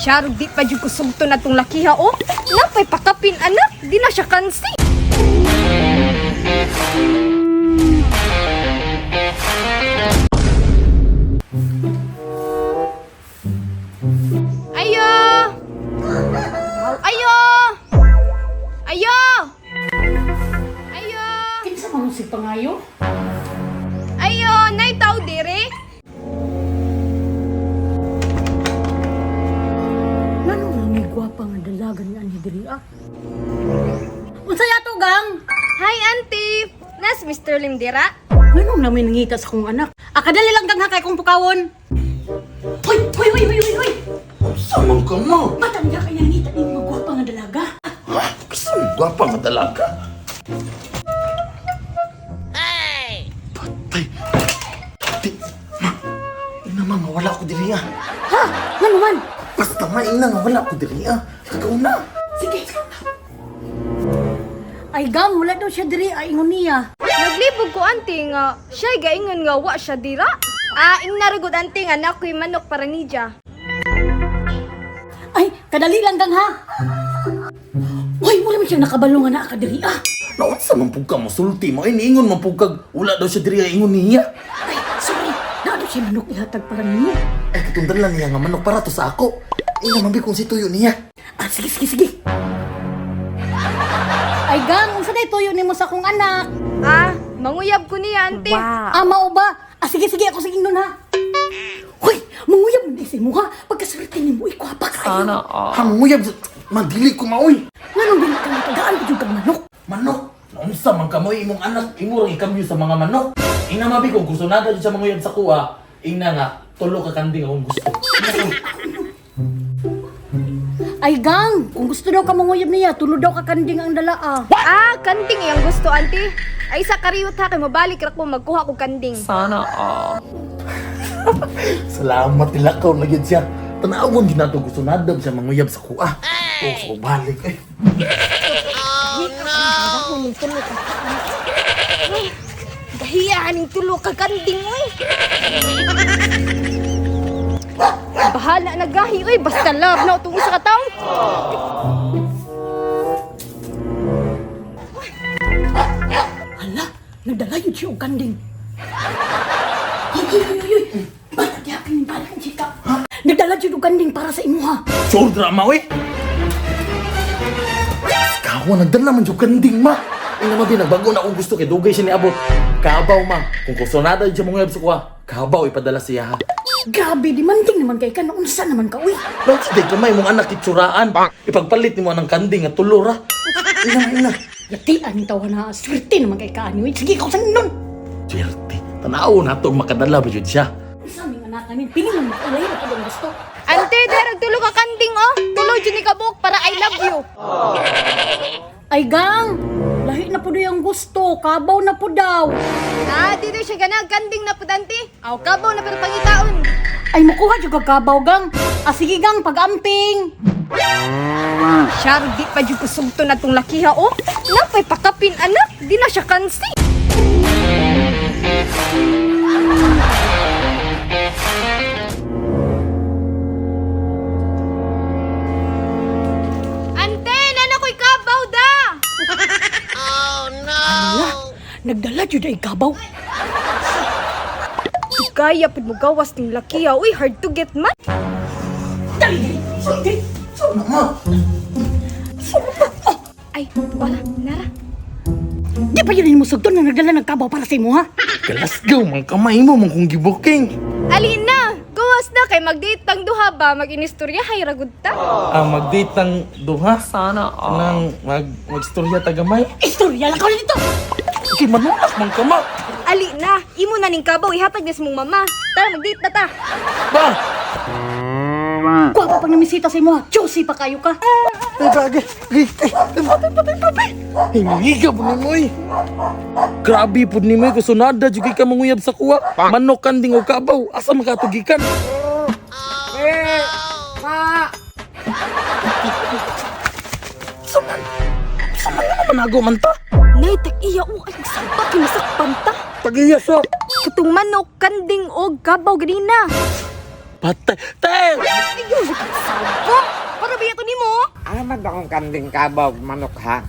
Siya di pa jud kusugto na tong lakiha oh. Napay pakapin anak, di na siya kansi. Ayo! Ayo! Ayo! Ayo! Kinsa man si pangayo? Ayo, nay tao dire. Ngano nga may gwapa nga dalaga ni ani diri ah? Unsay ato gang? Hi, auntie. Nas Mr. Lim dira? Ngano na may nangita sa kong anak? Akadali lang gang ha kay kong pukawon. Hoy, hoy, hoy, hoy, hoy, hoy. Unsa man ka mo? Matanda kay nangita ni mga gwapa nga dalaga. Ha? Kasi gwapa nga dalaga. Patay. Di, ma, ina ma, nga wala ko diri ah. Ha? Ngano man? Basta ma, ina nga wala ko diri ah. Lagaw na. Sige. Ay gang, wala daw siya diri ay ingon niya. Naglibog ko auntie nga siya'y gaingon nga wa siya dira. Ah, ing narugod auntie nga nakoy manok para nidya. Ay, kadali lang gang ha. Hoy, wala man siya nakabalo nga naa ka diri ah. Naunsa man pug ka mosulti mo? Ay, niingon man pug kag wala daw siya diri ah, ingon niya. Ay, sorry. Naa daw siya manok ihatag para nimo. Ay, katong lang niya nga manok para to sa ako. Ina man bi kung si tuyo niya. Ah, sige, sige, sige. Ay, gang, unsa day tuyo nimo sa akong anak? Ah, manguyab ko niya auntie. Ah, mao ba? Ah, sige, sige, ako sige nun ha. Hoy, manguyab mo sa imo ha. Pagkaswerte nimo, ikwapa kayo. Sana. Ha, manguyab. Madili ko maoy. Nganong dili ka matagaan pa jud kag manok? Manok. Naunsa man ka mo imong anak imo rang ikambyo sa mga manok. Ina mabi kung gusto na dali sa manguyab sa kuha, ina nga tulo ka kanding akong gusto. Ay, gang, kung gusto daw ka manguyab niya, tulo daw ka kanding ang dala ah. Ah, kanding iyang gusto auntie. Ay sa kariyot ha kay mabalik ra ko magkuha ko kanding. Salamat nila ka na gyud siya. Tanawon gyud nato gusto na daw siya manguyab sa kuha. Oh, so balik eh. Ning tulo ka. Ay, Gahiya ning tulo ka kanding oy. Bahala na gahi oy, basta love na tungo sa kataw. Hala, nagdala yun siya og kanding. Hoy, hoy, hoy, hoy, hoy. Bata diha kay balik ang chika. Nagdala jud og kanding para sa imuha. Sure drama oy. Kawa nagdala man jud kanding ma. Ina mabi nagbago na akong gusto kay dugay siya niabot. Kabaw ma, kung gusto na daw siya manguyab sa kuha, kabaw ipadala siya ha. Grabe, demanding naman kay ka. Naunsa naman ka, uy. Laut sa kamay mong anak itsuraan. Ipagpalit nimo ang kanding nga tulo ra. Ina ina. Latian ni tawa na, swerte naman kay ka, ani. Uy, sige, ikaw sa nun. Swerte. Tanaw na to makadala ba jud siya. Unsa ming anak namin, piling mo makulay na pud ang gusto. Ante, darag tulo ka kanding oh. Tulo jud ni kabuok para I love you. Ay, gang, lahi na pud ang gusto, kabaw na pud daw. Ah, dito siya ganag kanding na pud auntie. Aw kabaw na pero pangitaon. Ay, mukuha jud kag kabaw, gang. Ah, sige, gang, pag-amping. Siya di pa jud kusugto na tong lakiha oh. Napay pakapin anak, di na siya kansi. Ante, nana ko'y kabaw da. Hala, nagdala jud ay kabaw. Kaya pud mo gawas ning lakiha, uy, hard to get man. Dali, dali, dali. Saan na ma? Ay, wala, nara. Di pa yun mo sugton nga nagdala ng kabaw para sa imo, ha? Galasgaw man kamay mo man kung gibuking. Alin na, gawas na kay mag-date tang duha ba, mag-inistorya hay ragud ta. Ang mag-date ng duha. Sana all. Nang magstorya tagamay. Istorya lang ka dito. Kay manulak man kama. Ali na, imo na ning kabaw ihatag ni sa mong mama. Tara mag-date na ta. Ba! Kuha pa pang namisita sa imo, ha? Juicy pa kayo ka. Ay, bagay. Ay, ay, ay, patay, patay, patay. Ay, mangiga po ni mo eh. Grabe po ni mo eh. Kusunada, jud kay ka manguyab sa kuha. Manok kanding o kabaw. Asa makatugikan? Saman. Saman na naman ago man ta. Nay, tag iya o ay nagsabak kay masakpan ta. Tagiya sa. Katong manok, kanding og kabaw ganina. Patay. Te! Ayaw, sabo. Para ba ito nimo? Ano man ba kung kanding kabaw manok ha?